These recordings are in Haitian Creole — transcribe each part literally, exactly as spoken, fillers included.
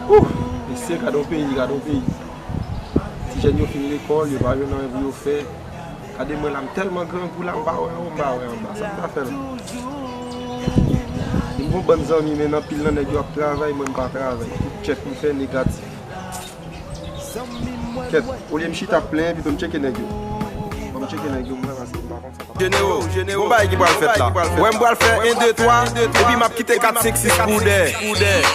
Ouh, mesye, gade yon peyi, gade yon peyi. Ti jèn yo fin lekòl, yo pa jwenn anyen pou yo fè. Gade mwen la, m tèlman grangou la, m pa wè anwo, m pa wè anba. Sa m ta fè la? M gon bann zanmi, men anpil nan nèg yo ap travay, mwen m pa travay. Tout tchèk m fè negatif. Kèt, olye m chita plenyen, pito m tcheke nèg yo. Ban m tcheke nèg yo, m wè, paske m pa konn sa k ap. Jenero, gon bagay ki pral fèt la. Wè m pral fè en, de, twa, epi m ap kite kat, senk, sis pou dèyè.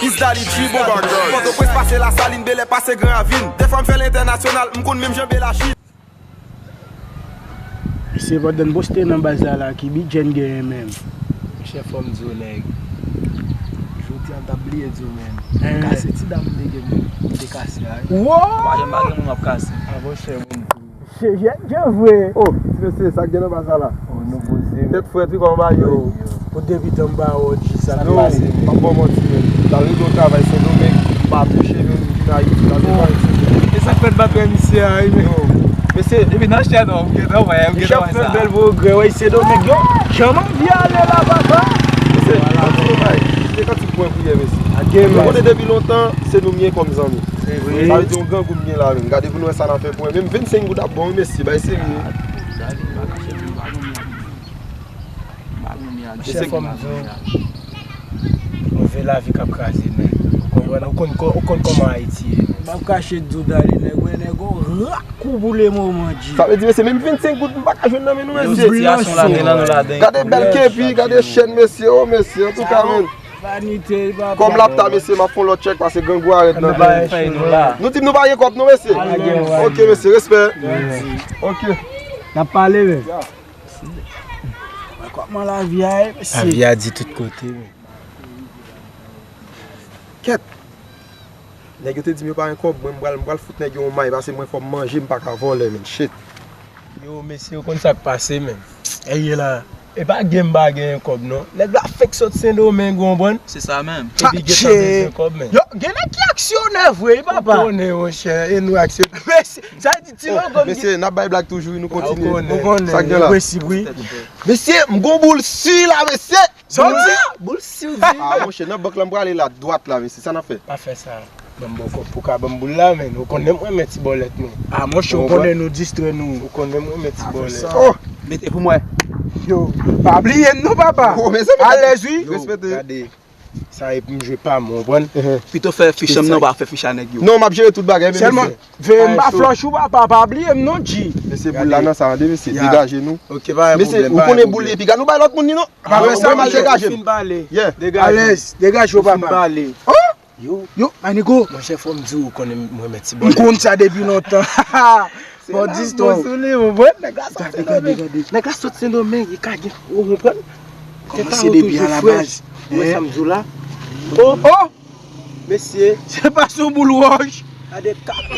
Isdali G, bon bagay. Pòtoprens pase Lasalin, Belè pase Gran Ravin. Dèfwa m fè l entènasyonal, m konn menm jan Belachi. Se pandan n poste nan baz la la, Kibi, Jen genyen menm. Monchè, fò m di w, nèg. Jodi a, m t ap bliye di w, menm. Kase ti dam m te gen, m te kase a, wi. Wo! Pa janm pa gen moun w ap kase. A, monchè, moun tou. Se Jen, Jen vre. Oh, ti mesye, sa k gen nan baz la la? Oh, nou poze. Tèt frèt, wi, kòman bagay yo? Pou depi tan m pa wè w, G, sa k pase? M p ap ba w manti, menm. L al regle yon travay Sendomeng, m pa touche, menm m vin Ayiti, m al reparye Sendomeng. E sa k fèt bat wè misye a, wi, men. Yo, mesye. Depi nan chè non, m gentan wè, m gentan wè sa. Misye ap fè bèl pwogrè, wè, Sendomeng, yo. Jan m anvi ale la, papa. Mesye, m ap di nou bagay. Misye kantik pwen priyè, mesye. Ou konnen depi lontan, se nou m gen kòm zanmi. Se vre. Sa vle di yon grangou m gen la, menm. Gade pou nou wè sa n a fè pwen. Menm vennsenk goud ap bon, wi, mesye, bay serye. Chè, fò m di w, move lavi k ap kraze nèg. Ou konprann, ou konn kò-, ou konn kòman Ayiti ye. M ap kache di w, Dali, nèg, wè nèg, on rak ou pou le moman, G. Sa vle di, mesye, menm vennsenk goud m pa ka jwenn nan men nou, mesye. Sitiyasyon la, gen nan nou ladan. Gade bèl kepi, gade chèn, mesye, o, mesye, antouka, menm. Vanite, papa. Kòm l ap ta, mesye, m ap fè yon lòt tchèk, paske grangou a rèd nan men. Nou di m nou pa gen kòb, non, mesye? Ok, mesye, respè. Ok. N ap pale, men. Wè kòman lavi a ye, mesye. Lavi a di tout kote, men. Kèt. Nèg yo te di m yo pa gen kòb, mwen, m pral, m pral fout nèg yo yon may, paske mwen fò m manje, m pa ka vòlè, men. Shit. Yo, mesye, ou konn sa k pase, men. Ey, la. E pa gen m pa gen kòb, non. Nèg la fèk sot Sendomeng, ou konprann? Se sa menm. Epi gentan bezwen kòb, men. Yo, gen nèg ki aksyonè vre, wi, papa. Ou konnen, monchè, e nou aksyonè. Mesye, sa vle di, ti logo m gen. Mesye, n ap bay blag toujou, wi, nou kontinye. Ou konnen. Sa k gen la? Mesye, m gon boul si la, mesye. Sa w di? Boul si w di. Ah, monchè, nan bank la, m prale la, dwat la, mesye, sa n ap fè? Pa fè sa. Ban m bò kòb pou ka ban m boul la, men. Ou konnen m renmen ti bòlèt, men. Ah, monchè, ou konnen nou distrè nou. Ou konnen m renmen ti bòlèt. Oh! Mete pou mwen. Yo, pa bliye m non, papa. Oh, mezanmi. Alèz, wi. Yo, gade. Sa e pou m jwe pa m, ou konprann? Pito fè fich an m nan, pa fè fich a nèg yo. Non, m ap jere tout bagay, men. Sèlman, veye m pa flòch ou, papa, pa bliye m non, G. Mesye, boul la nan sa, tande, mesye, degaje nou. Ok, pa gen pwoblèm, pa gen pwoblèm. Mesye, ou konnen boul li pi ga, nou bay lòt moun li non. Pa fè sa, monchè. Degaje m. Fin pale. Alèz, degaje w, papa. Fin pale. Oh! Yo. Yo, my nigga. Monchè, fò m di w, ou konnen m renmen ti bòlèt. M konn sa depi lontan. Bon, dis bon sou li, ou konprann? Nèg la sot Sendomeng. Nèg la sot Sendomeng, li ka gen, ou konprann? Kòmanse depi a la baz. Ou wè sa m di w la? Oh, oh! Mesye. Se pa sou boul wòch. Gade kaka.